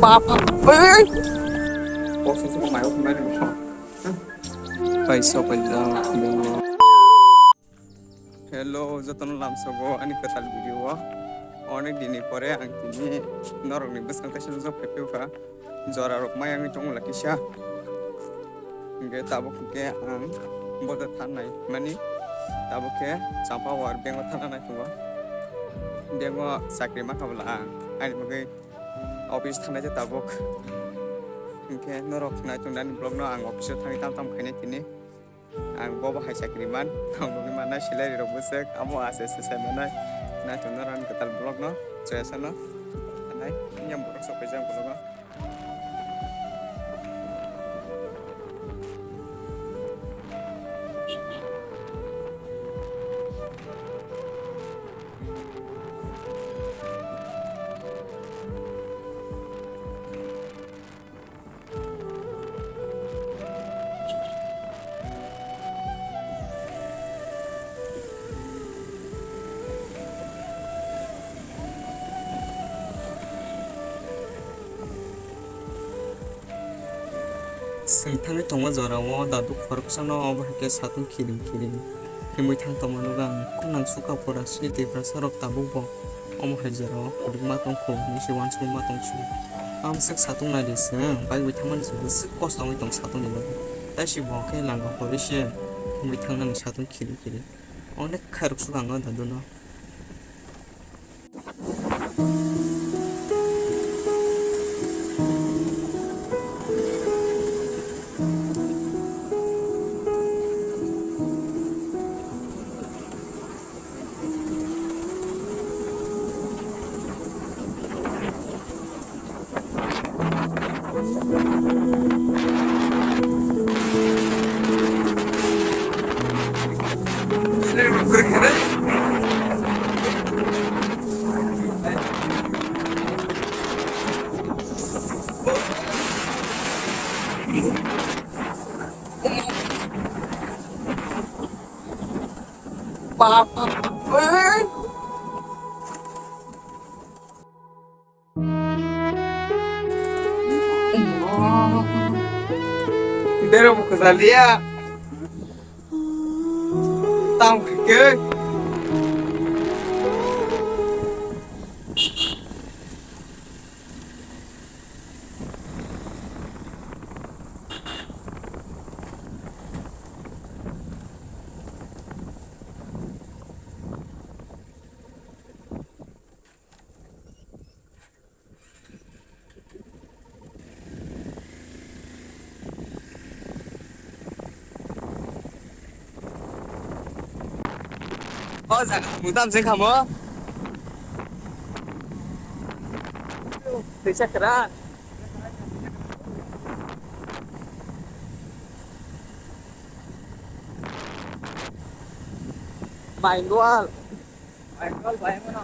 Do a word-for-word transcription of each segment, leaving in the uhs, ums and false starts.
Papa. Oi, oi, oi. Boss, boss, mayo, mayo, mayo. Paisa, paisa. Hello, jotono lamsogo ani kwtal video o. Onek dinni pore ang tini norokni bwskang kaisa nukjak phaiphaiwkha. Jora rok mai wngwi tongo la kisa. Hingke tabuk hingke ang boda thanai mani tabuk khe Champawar bank o thana nai tongo. Bank o chakri ma kha bwla ang ani bagwi office thanai se tabuk. Hingke norok nai tong nani vlog no ang office o thangwi tam tam khainai tini. Ang bobo hai chakri man, ang nugwi mannai salary rok bwswk, amo ase se sai manai. Naithok norok ani kwtal vlog no, joyasano, nai, yang borok sok paijak vlog o. Chwng thangwi tongma jorao dadu khoroksano obo hai khe satung khiring khiring himwi thang tongma nukha ang. Khunang suka pura sini Tiprasa rok tabuk bo. Omo hai jora o kwbangma tongkhu, hinwi se uansukma tongsu. Amswk satung naidi chwng, bike bai thangmani chwng bwswk kosto wngwi tong satungni bagwi. Tei se bo khe langa horwi se wngwi thangnani satung khiri khiri. Onek khairok swkang o dadu no. Papa. Dero buku salia. Tam keke. O jaga mudam se khamo. Teisa kra. Maingwal. Maingwal bai mano.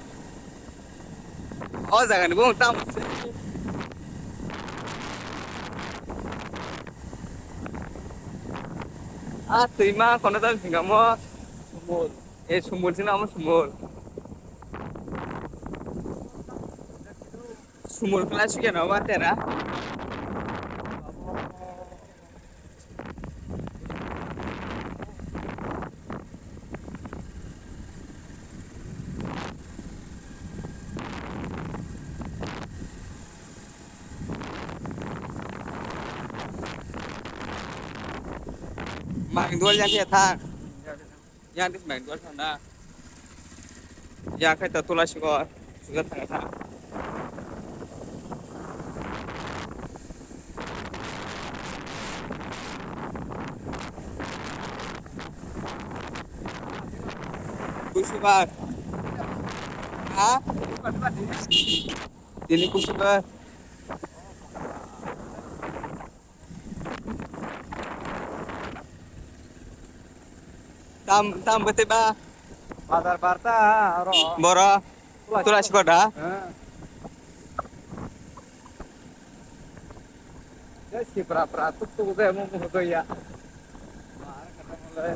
O jaga ni bung tam se. A twi ma kono tam singamo. Sumul. E sumul sina mo sumul. Sumul kla sike no ba tera. Mang dua yang dia thang. Yang dis main gol sana. Ya khai ta tula si gol. Sudah tengah ta. Kusibar. Ha? Ini kusibar. Tam, tam bete ba. Bazar barta aro. Boro. Tula sikot da. Ha. Ya si pra pra tuk tuk de mo mo to ya. Mar kata mo le.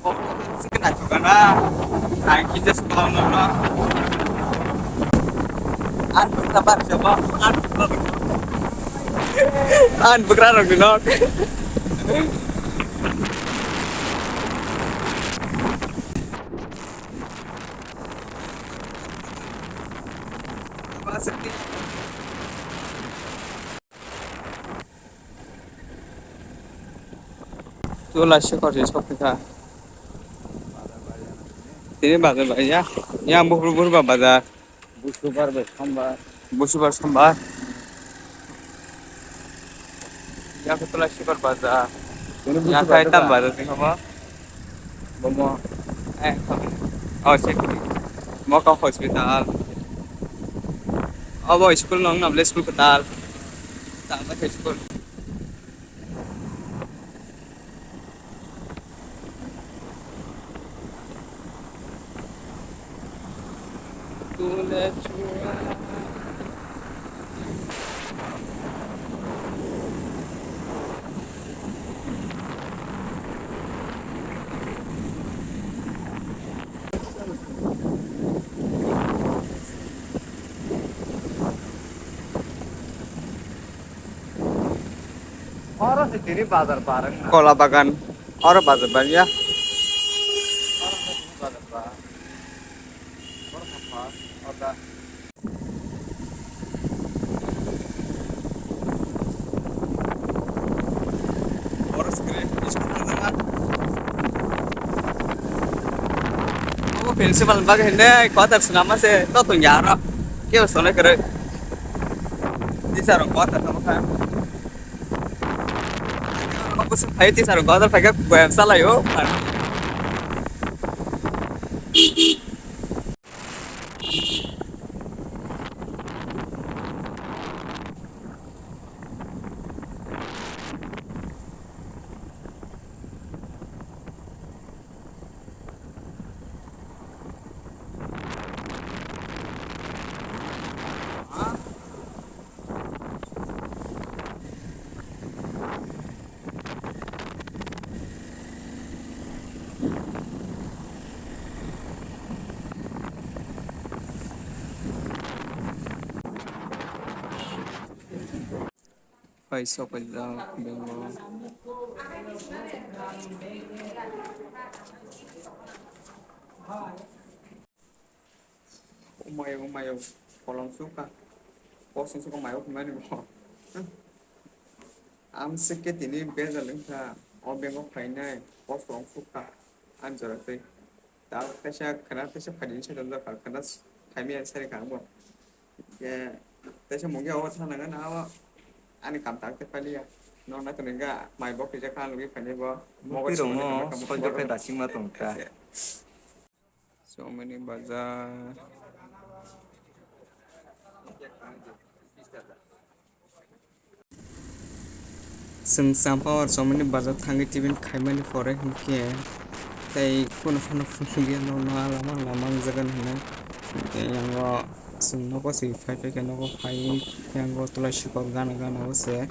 Ang kisa suka no no. Ang kisa bar siapa? Ang kisa bar. Ang bergerak di nok. Tula sikor si sok kha. Tini bazar ba ya. Ya buhur buhur ba bazar. Busubar bai sombar. Busubar sombar. Ya ko tula sikor bazar. Tini ya busubar kai tam ba? Bazar ni habo. Bomo. Eh, oh, sik. Moka hospital. Obo school nong na ble school katal. Tama ke school. Oro se tini bazar barang na. Kola bagan. Oro bazar ba ya. Oro se tini bazar ba. Oro kapha. Oro da. Oro screen. Obo principal bag hende quarter swnama se to tong ya oro. Kebo sonai kwrwi. Teacher rok quarter sama kha. Obo se phai teacher rok quarter phai kha boyam salaio. Pai sok pai jao bengo. Umayo, umayo, kolom suka. Kosong suka mayo kumani bo. Am sike tini bejal wngkha. O bengo phainai kosong suka. Am jora tei. Ta teisa khana teisa phaidi se dam jaka khana phaimi sari kha bo. Ye, teisa mungya o thana nang na o ani kam tak te paliya. No na to nengga mai bo kija khan lugi phani bo. Mogo Mukti rong no songni kam sojok khe bo. Dasing ma tong kha. So many bazar. Chwng Champawar chomani bazar thangwi tiffin khaimani pore hinkhe tei kunu phano phunukya nokno ah lama lama wngjagan hinwi. Hinkhe yango chwng nogo se phai phai khe nogo phaiwi yango tulai sikor gana gana o se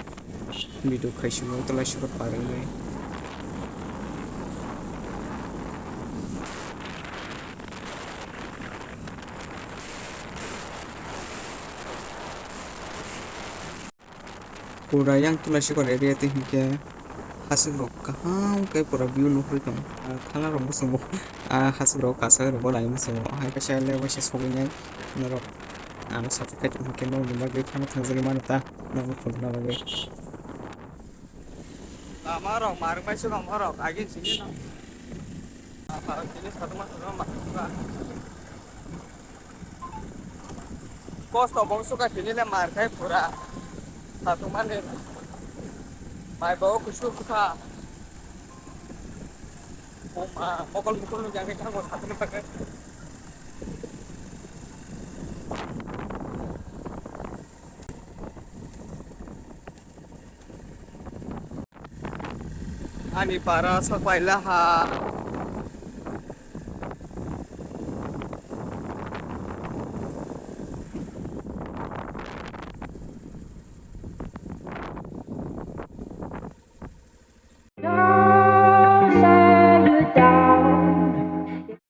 video khaisukgo tulai sikor par wngwi. Pura yang tulai sikor area tei hinkhe hasik rok kaham khe pura view nuhurwi tongo. Ah, thala rok muchungo. Ah, hasik rok kasak rok bo lai muchungo. Hai kaisa le waisa sogwi nai norok ano subscribe hinkhe norok ni bagwi phano thangjagwi mano ta norok thumna bagwi. Lama rok marwk bai se lama rok agin sini no. Apa sini satu mas no mas. Kosto bongso ka tini le mar khai pura. Satung mane. Mai bo kusu kha. Mokol mukol nu jang khe thango satung pakai. Ani para sak paila ha.